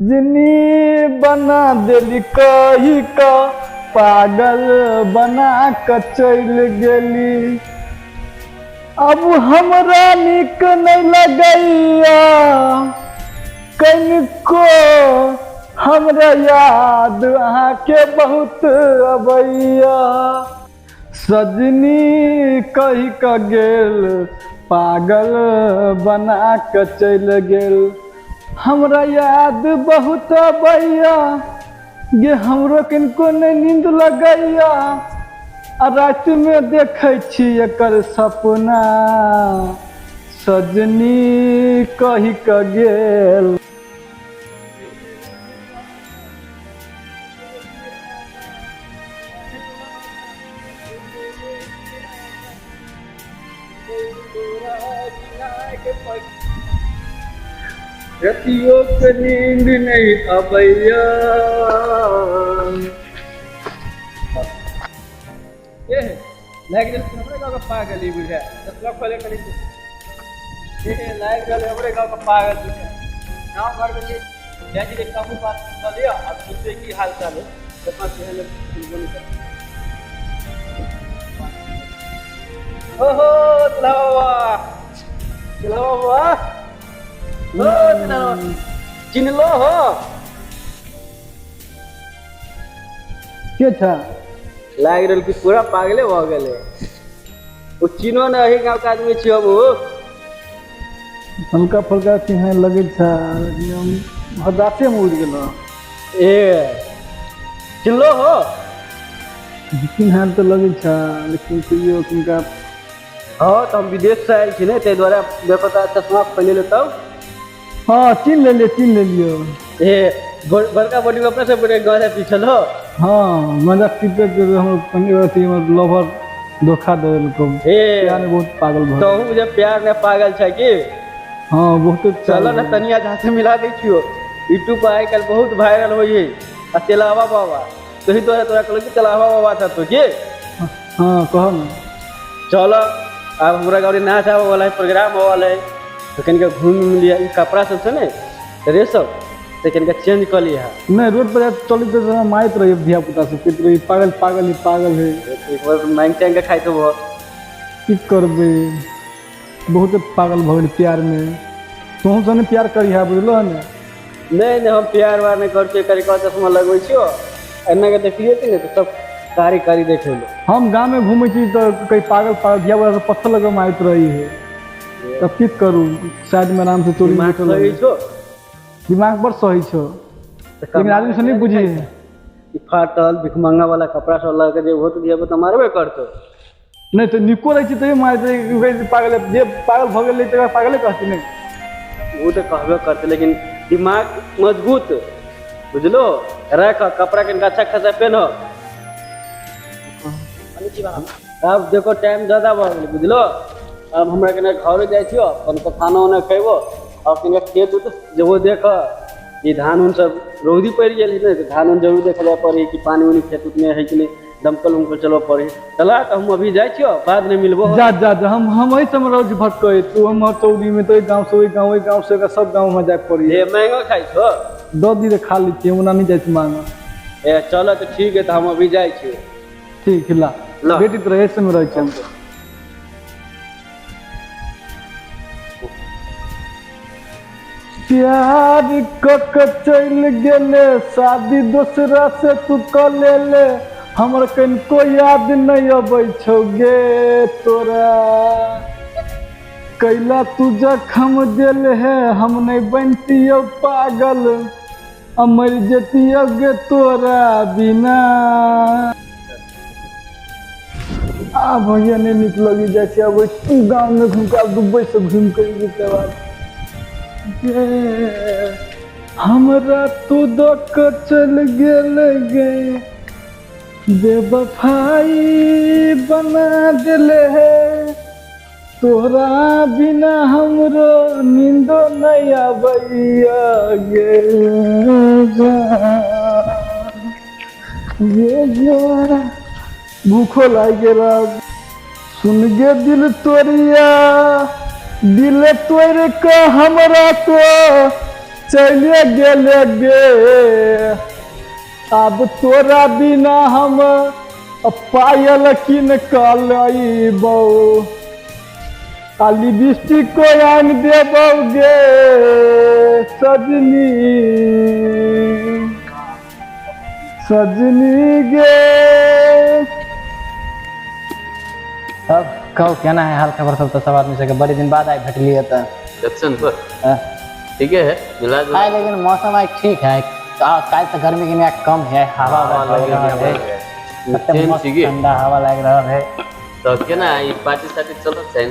सजनी बना देली कही क पागल बना क चलि गेली। अब हमरा नीक नहि लगैया कनिको, हमरा याद अहाँके बहुत अबैया। सजनी कहि कऽ गेल पागल बना कऽ चलि गेल। हमरा याद बहुत अबैया गे, हमरो किनको नहि नींद लगैया, आ रातिमे देखै छी एकर सपना। सजनी कहि कऽ गेल। रतियो के नींद नहीं अबैया। ए लागि गेल हमरे गाँव के पागल ई बुझाय चश्मा खोले करी। ए लागि गेल हमरे गाँव के पागल बुझाय। गाँव घर में जे जाइ छी कहूँ बात कऽ लिअ आ पूछबै की हाल चाल है, चश्मा पहिरले सुनबो नहि करत। ओहो दुल्हा बाबा, दुल्हा बाबा, ओ दुल्हा बाबा, चिन्हलो हो? के छ? लागि रहल कि पूरा पागले भऽ गेलै। ओ चिन्हो ने एही गाँव के आदमी छियै हम। ओ हल्का फुल्का चिन्है लगै छ, लेकिन हम हदासे में उड़ि गेलहुँ। ए चिन्हलो हो? चिन्है तऽ लगै छ, लेकिन तैयो किनका। हँ, तऽ हम विदेश से आयल छी ने, ताहि दुआरे देखो तऽ चश्मा खोलि लेतौ। हँ, चिन्ह लेलियै, चिन्ह लेलियै। ए बड़का बॉडी अपने सब गोटे गाँजा पी छलो। हँ, मजा पीते पीते हमर कनि अथी हमर लवर धोखा दऽ देलकौ। ए प्यार में बहुत पागल भऽ गेल। तहु जे प्यार में पागल छै की? हँ, बहुते। चलो ने, तनिया झा से मिला दै छियो। यूट्यूब पर आइ काल्हि बहुत वायरल होइ है आ तेलावा बाबा, तही दुआरे तोरा कहलहुँ कि तेलावा बाबा छ तू की। हँ, कह ने। चल, आब हमरा गाँव नाच आबऽ वाला है, प्रोग्राम होबऽ वाला है, तऽ कनिका घूमि उमि लिअ। ई कपड़ा सब छै ने ड्रेस सब, तऽ कनिका चेंज कऽ लिअ। नहि, रोड पर चलैत तऽ मारैत रहियै धिया पुता सब, कहैत रहियै पागल पागल ही पागल है। एक बार मांगि चांगि कऽ खाइत होबऽ। की करबै, बहुत पागल भऽ गेल प्यारमे। तोहूँ सब नहि प्यार करिहे, बुझलहो ने? नहि नहि, हम प्यार व्यार नहि करै छियै। करिका चश्मा लगबै छियौ, एन्ना के देखलियै कि नहि तऽ सब कारी कारी देखै लए। हम गाममे घूमै छी तऽ कहीं पागल पागल धिया पुता सब पत्थर लऽ कऽ मारैत रहै है, तब की करू? साइडमे आरामसँ चोरी दिमाग बैठल सही रहै। छौ? दिमाग बड़ सही छौ, लेकिन आदमी से नहि बुझी। ई फाटल भिखमंगा वाला कपड़ा सब लऽ के जे हो तऽ धिया पुता मारबे करतौ। नहि तऽ नीको रहै छै तैयो मारैत रहै, कहै छै पागल। जे पागल भऽ गेलै तकरा पागले कहतै ने? ओ तऽ कहबे करतै, लेकिन दिमाग मजबूत बुझलो राख, कपड़ा कनिका अच्छा खासा पेन्ह। आब देखो, टाइम ज्यादा भऽ गेलै, बुझलो? आब हमरा कनि घरे जाइ छियौ, कनिका खाना उना खेबो आओर कनिका खेत उत जेबो देख। ई धान उन सब रौदी पड़ि गेल है ने, तऽ धान उन जरूर देखऽ जाय पड़ै कि पानि उनी खेत उतमे है कि नहि, दमकल उमकल चलबऽ पड़ै। चला तऽ हम अभी जाइ छियौ, बाद में मिलबो। जा जा जा, हम एहि समय रहै छी भटकै, तू हमर चौरी में तऽ ओहि गाँव से ओहि गाँव, ओहि गाँव से ओकरा सब गाँव में जाय पड़ी। ए महंगा खाइ छो? दऽ दी तऽ खा लै छियै, ओना नहि जाइ छी मांगऽ। ए चल तऽ ठीक है, तऽ हम अभी जाइ छियौ। ठीक, ला। ला। बेटी तऽ रहै समय रहै छी हम। प्यार कऽ के चलि गेले, शादी दोसरा से तू कऽ लेले, हमर कनिको याद नहि अबै छौ गे तोरा। कैला तू जखम देल है, हम नहि बनतियौ पागल आ मरि जतियौ गे तोरा बिना। आ भैया, नहि नीक लगी जाइ छै। आब ओहि गाँवमे घुमि कऽ, आब दुबई से घुमि कऽ एबै तकर बाद गे। हमरा तू दऽ कऽ चलि गेल गे, बेवफाई बना देले है। तोरा बिना हमरो नींदो नहीं आबैया गे गे गे, भूखो लागि गेल आब। सुन गे दिल तोरिया, दिल तोड़ के हमरा तो चलिए गेले गे। आब तोरा बिना हम पायल किन कऽ लइबौ, आ लिपस्टिको आनि देबौ गे सजनी, सजनी गे। तब कहू केना है हाल खबर सब? तऽ सब आदमी सबके बड़ी दिन बाद आइ भेटलियै तऽ। दर्शन पर हाँ। ठीके है, मिला जुला। आइ लेकिन मौसम आइ ठीक है, काल्हि से गर्मी कनि कम है, हवा हवा लागि लागि रहल है, है। कते चैन मस्त छियै। ठंडा हवा लागि रहल है। तऽ केना ई पार्टी सार्टी चलत छै?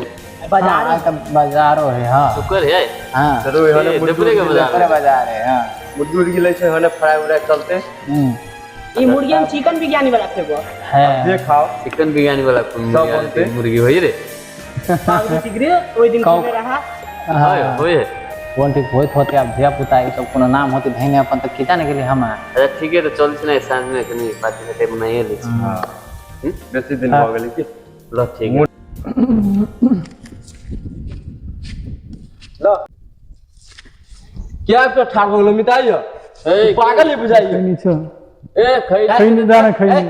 बाजार, हाँ, तऽ बाजारो है, हाँ। शुक्र है। हाँ। चलू एहने। ए, देवपुरे के बाजार। देवपुरे बाजार है, हाँ। मुर्गी उर्गी लै छै होने, फ्राई उराई चलते। हम्म। ई मुर्गी हम चिकन बिरयानी वाला खेबो। है। जे खाओ। चिकन बिरयानी वाला कोन सब मुर्गी बनतै। मुर्गी होइ रे? पावरोटी गिरे ओहि दिन कहू। खेने रहा। हाँ। होइ है। कोन ठीक होइत होते, आब धिया पुता ई सब कोनो नाम होते धैने अपन तऽ किता ने गेली हम। अच्छा ठीक है, तऽ चल छै ने साँझ में कनि पार्टी सार्टी बनाइए लै छी। बेसी दिन भऽ गेलै की। ल ठीक है। क्या पे ठाढ़ हो गेलो मिताई? ए, पागल ही बुझाइए। खैनी छौ? ए खै। खैनी दाना, खैनी।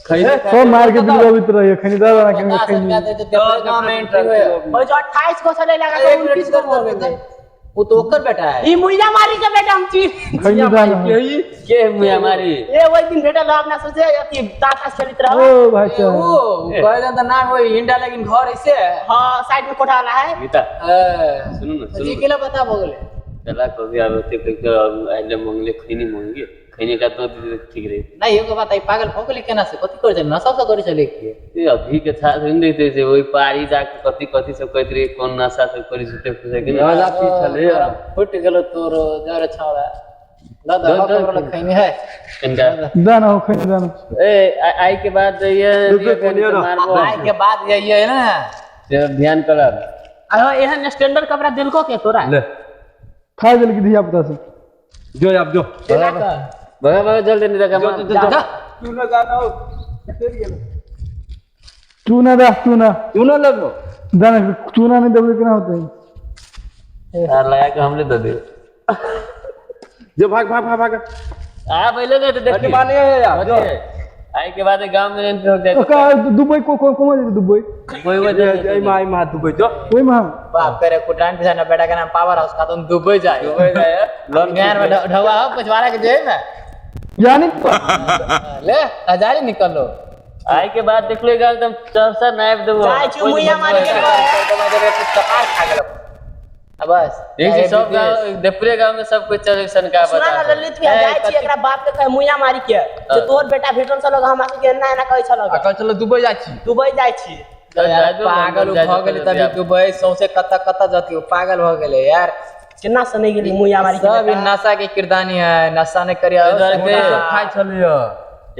खै। सब मार के बिगड़बैत रहिए। खैनी दाना, खैनी, खैनी। ओहि जो 28 को छलै लगा के 29 को भऽ गेलै। वो तो ओकर बेटा है। ई मुइया मारी के बेटा हम चीज। खैनी दाना। के मुया मारी? ए, ओहि दिन भेटल रहा अपना सोचे अथी ताता खेलैत रहो। ओ भाई साहब। वो कहे दन त नाम वही इंडा, लेकिन घर ऐसे है। हाँ, साइड में कोठा वाला है। गीता, सुनू न, सुनू। जी केला बता भऽ गेलै। चला कभी आब होते तो आइले मंगले खैनी मंगे, खैनी का तो ठीक रही। नहीं, एगो बात, आई पागल भऽ गेलै केना से? कथी करै छलै? नशा उसा करै छलै की? ए, अभी के था नहीं देखते से वही पारी जाके कथी कथी सब कहते रहे, कौन नशा सब करी सुते फुसे के ना। गांजा पी छलै। फुट गेलो तोरो जरे छौड़ा ल दो- द दो- खबर खैनी है। कनिका दाना हो, खैनी दाना। ए, आई के बाद ये रुको, खैनी रहो। मारबो। आई के बाद यही है ना। से ध्यान करब। अहो, एहन स्टैंडर्ड कपड़ा देलको के तोरा? ले। खा देलकी धिया पुता सब। जो आब जो। भगा भगा जल्दी, नहीं देखा मार। जा। चूना दा, चूना। क्यों ना लेबो? दाना, चूना नहीं देबै केना होतै? यार लगा के हमले दे दे। जो भाग भाग भाग भाग। आ पहले नहीं तो देखिए। माने है यार जो। आई के बाद गांव में एंट्री हो जाए। ओका दुबई को को कोमा जेतै दुबई? कोई वजह जय माई मा दुबई जो। ओहिमे। बाप करे कुटान पिसाना बेटा के नाम पावर हाउस का तुम दुबई जाए। दुबई जाए लोन। ज्ञान में ढवा हो पछवाड़ा के जेब में। यानी ले हजारी निकल लो। आई के बाद देख लो एकदम चरसा नाइफ देबो। जाइ छी मुइया मारी के। कपार खा गेलो आ बस। देख छी सब गांव, देवपुरे गांव में सब कुछ चले सन का सुना बता। ना ललित भैया, जाइ छी एकरा बाप के कहे मुइया मारी के जे तोहर बेटा भेटल छल हमरा सबके एना एना कहै छल। आ कहै छलै दुबई जाइ छी। दुबई जाइ छी। यार, पागल भऽ गेलै तभी दुबई सौंसे कतऽ कतऽ जतियो, पागल भऽ गेलै यार। केना से नहि गेली मुइया मारी के सब ई बेटा? नशा के किरदानी है, नशा नहीं करियो। एहि दुआरे सब खाइ छलियै।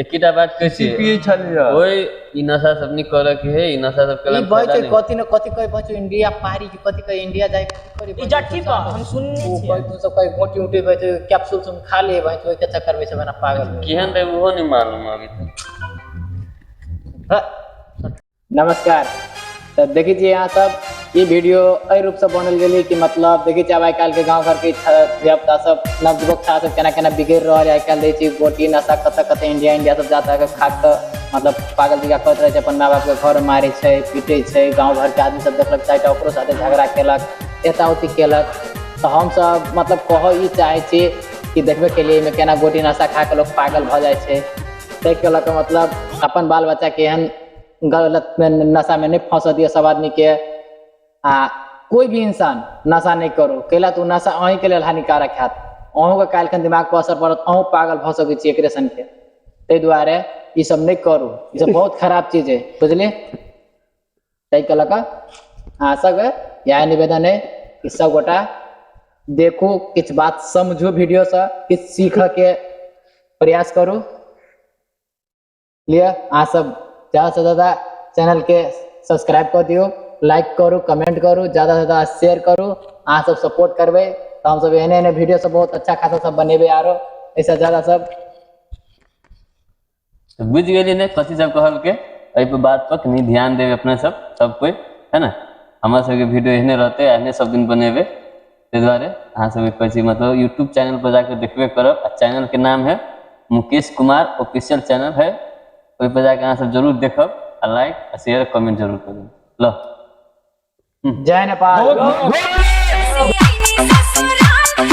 एकटा बात कहै छी, पियै छलियै। ओइ ई नशा सब नहीं करे के है, ई नशा सब ई केला बहै छै कथी न कथी कहै बचो इंडिया पारी के कथी कहै इंडिया जाय कथी करी। ई जट्ठी पर हम सुनने ओ छियै। कहै तू सब कहै गोटी उटी बहै छै, कैप्सूल सब खा ले बहै छै, ओहिके चक्कर में सब एना पागल हो। केहन रहे ओहो नहीं मालूम अभी तक। हाँ। नमस्कार, तऽ देखै छियै अहाँ सब ई वीडियो एहि रूपसँ बनल गेलै कि मतलब देखै छियै आब आइ काल्हिके गाँव घरके धियापुता सब, नवयुवक छात्र सब केना केना बिगड़ि रहल है। आइ काल्हि देखै छियै गोटी नशा कतऽ कतऽ इंडिया इंडिया सब जा जा कऽ खा कऽ मतलब पागल जकाँ करैत रहै छै, अपन माय बापके घर मारै छै, पीटै छै, गाँव घरके आदमी सब देखलक चारिटा ओकरो साथे झगड़ा केलक, एता ओती केलक। तऽ हमसब मतलब कहऽ ई चाहै छी कि देखबे केलियै एहिमे केना गोटी नशा खा कऽ लोक पागल भऽ जाइ छै, ताहिके लऽ कऽ मतलब अपन बाल बच्चाके एहन गलत नशामे नहि फँसऽ दिअ सब आदमीके। आ कोइ भी इंसान नशा नहि करू, कैला तऽ ओ नशा अहीँके लेल हानिकारक हैत, अहूँके काल्हिखन दिमागपर असर पड़त, अहूँ पागल भऽ सकै छी एकरे सनके। ताहि दुआरे ई सब नहि करू, ई सब बहुत खराब चीज है, बुझलियै? ताहिके लऽ कऽ अहाँ सबके इएह निवेदन है कि सब गोटा देखू, किछु बात समझू, वीडियोसँ किछु सीखऽके प्रयास करू। लिअ, अहाँ सब ज़्यादा से ज़्यादा चैनलके सब्सक्राइब कऽ दियौ, लाइक करू, कमेंट करू, ज़्यादा से ज़्यादा शेयर करू। अहाँ सब सपोर्ट करबै तऽ हमसब एहने एहने वीडियो सब बहुत अच्छा खासा सब बनेबै आरो एहिसँ ज़्यादा सब। तऽ बुझि गेलियै ने कथी सब कहलकै? एहि पर बात पर कनि ध्यान देबै अपने सब, सब कोइ है ने। हमर सबके वीडियो एहने रहतै, एहने सब दिन बनेबै। ताहि दुआरे अहाँ सबके कहै छी मतलब यूट्यूब चैनल पर जाके देखबे करब। आ चैनल के नाम है मुकेश कुमार ऑफिशियल चैनल है, ओहि पर जाके अहाँ सब जरूर देखब आ लाइक आ शेयर कमेंट जरूर करब। ल जय नेपाल। ससुराल